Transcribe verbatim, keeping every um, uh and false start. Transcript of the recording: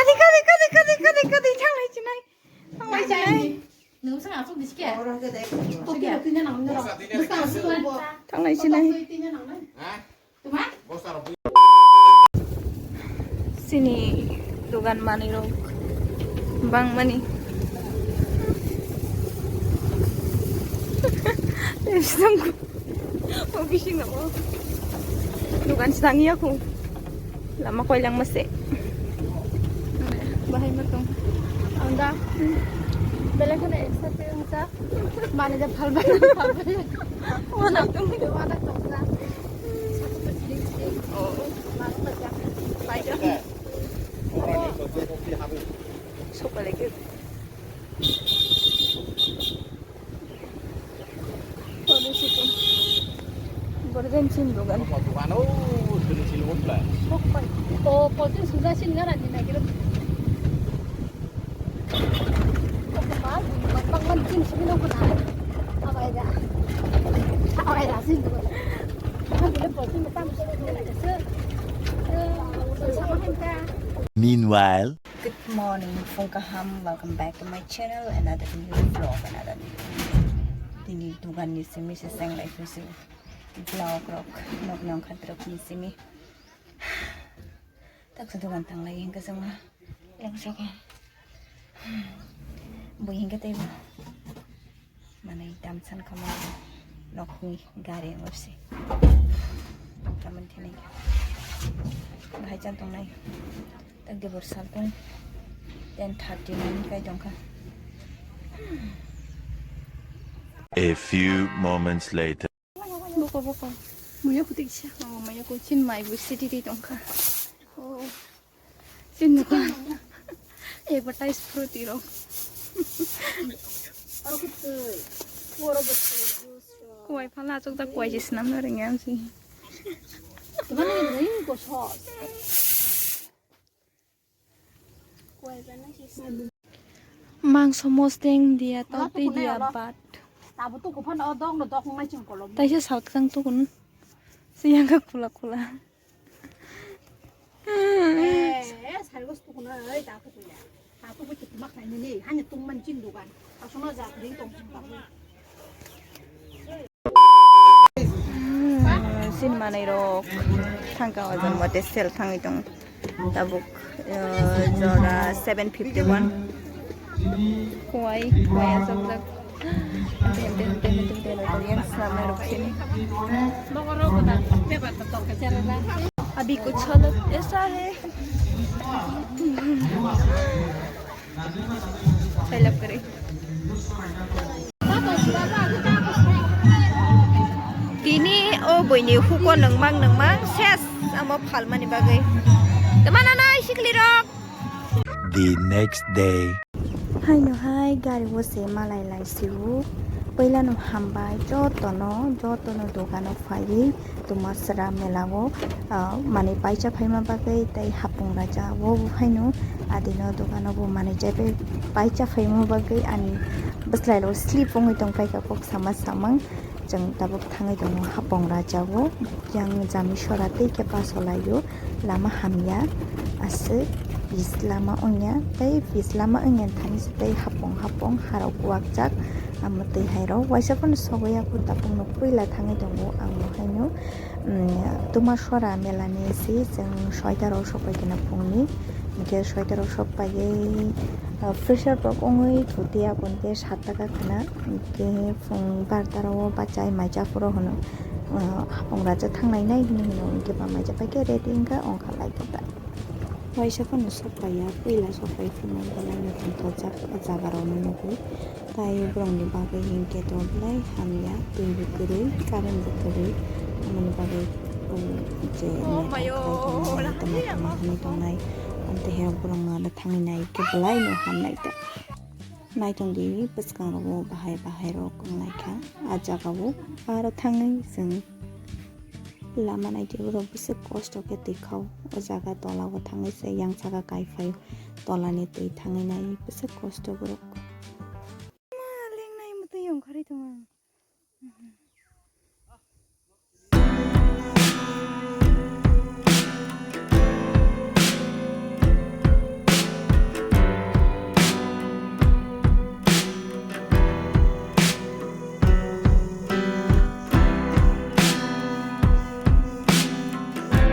Kadi, kadi, kadi, kadi, kadi, kadi, thanglai chinai. Thanglai chinai. Nung sang asuk diske. Oro ke dek. Toki roti na nang nang. Basta asuk bo. Thanglai chinai. Toki roti na nang nang. Tuma? Sini dogan manwi rok bang mani. Tei bising ko. O bising no. Dogan si tang ya ko. Lama koi lang mase. Bahai ma tong. Anda. Belai khana excited wngsa. Mane de phal bai, phal bai. Wana tong. Wana tong sa. Oh. Mane pa ja. Pai ja. Sok balik. Pwrwng siko. Borok jani chini dogan. Dogan o, sini sini wngkha. Sok pai. O, pwrwng sujak sini gara ni nagiro. Bangman chini sini nokho na. Abai da. Abai da sini dogan. Ang bile pwrwng tam sini nagiro. Meanwhile. Good morning, phung kaham, welcome back to my channel, another new vlog, another new. Tini dogan ni simi se seng lai phusi vlog rok, nok nong khat rok ni simi. Tak sa dogan tang lai hingke sema, yang soko. Bui hingke tei. Manwi tamsan kha ma nokni gari wngse. Tamon thinai. Bahai chan tongnai. Tak de bor sal tong. Ten thirty nine kai tongkha. A few moments later. Boko, boko. Muya kutik siya. Oh, maya kuchin mai bu city di tongkha. Oh. Sini ko. Advertise fruity rok. Kuwai phala achuk jak kuwai je snam na ring ya si. Mangso mosteng dia, totwi dia bat. Taisa salkang tukun. Siyang ka kula kula. Sin manai rok thangka wajan mate sel thangwi tong. Tabuk, eh, jora seven fifty one. Kuwai, kuwai asok jak. Hente, hente, hente, hente, hente, hente, yang selamat rok sini. Abhi kuch halat aisa hai. Sailap kare. Tini o buini huko nangmang nangmang ses amo phalmani bagwi. Tama nanai sikli rok. The next day. Haino hai gari o se malai lai siu. Puila no hambai jotono, jotono dogano phaiwi. Tumasra mela o, ah, manwi paisa phaima bagwi tei hapung raja o haino adino dogano bo manwi chaipai paisa phaima bagwi ani bwswlairok sleep wngwi tongpaikha kok sama samung. Chwng tabuk thangwi tongo hapung raja o, yang jami sora tei khe paso laio, lama hamya aswk pis lama wngya tei pis lama wngya thani se tei hapung hapung harok kwakjak amo twi hairok waisa phano sogwi ya kho tabuk no puila thangwi tongo ang bo haino. Tuma sora mela ni si chwng soita rok sokpai khe na phungni, hinkhe soita rok sokpaiwi, ah, fresher rok wngwi thuti aboni khe satta kha khwna, hinkhe phung barta rok o bachai mai cha phuru hwno, ah, hapung racha thanglainai hinwi hwno, hinkhe ba mai cha paikhe ready wngkha, ongkha lai khe ta. Waisa phano sokpaiya, puila sokpai phano belai no tongthokjak o jaga rok no nugwi. Tai borokni bagwi hinkhe to belai hamya, twi bo kwrwi, current bo kwrwi, aboni bagwi, um, je Oh, net mayo, rok khai tongnai, tama tama hinwi tongnai, amtwi hai borokno ano thangwi nai khe belai no hamnai ta. Naitongdi bwskango bahai bahai rok wngnaikha, ah jagao aro thangwi chwng. Lama naidi borok bwswk kosto khe twi khao. O jaga tola o thangwi se yang saka kai phaio. Tola ni twi thangwi nai bwswk kosto borok.